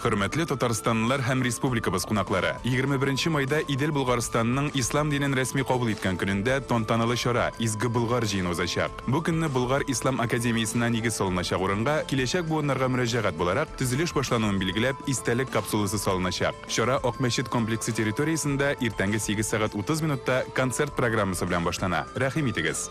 Хөрмәтле татарстанлылар һәм республикабыз кунаклары! 21 майда Идел Болгарстанының ислам динен рәсми кабул иткән көнендә тантаналы чара, Изге Болгар җыены узачак. Бу көнне Болгар ислам академиясенә нигез салыначак урынга, киләчәк буыннарга мөрәҗәгать буларак, төзелеш башлануын билгеләп, истәлек капсуласы салыначак. Чара Акмәчет комплексы территориясендә иртәнге 8 сәгать 30 минутта концерт программасы белән башлана. Рәхим итегез!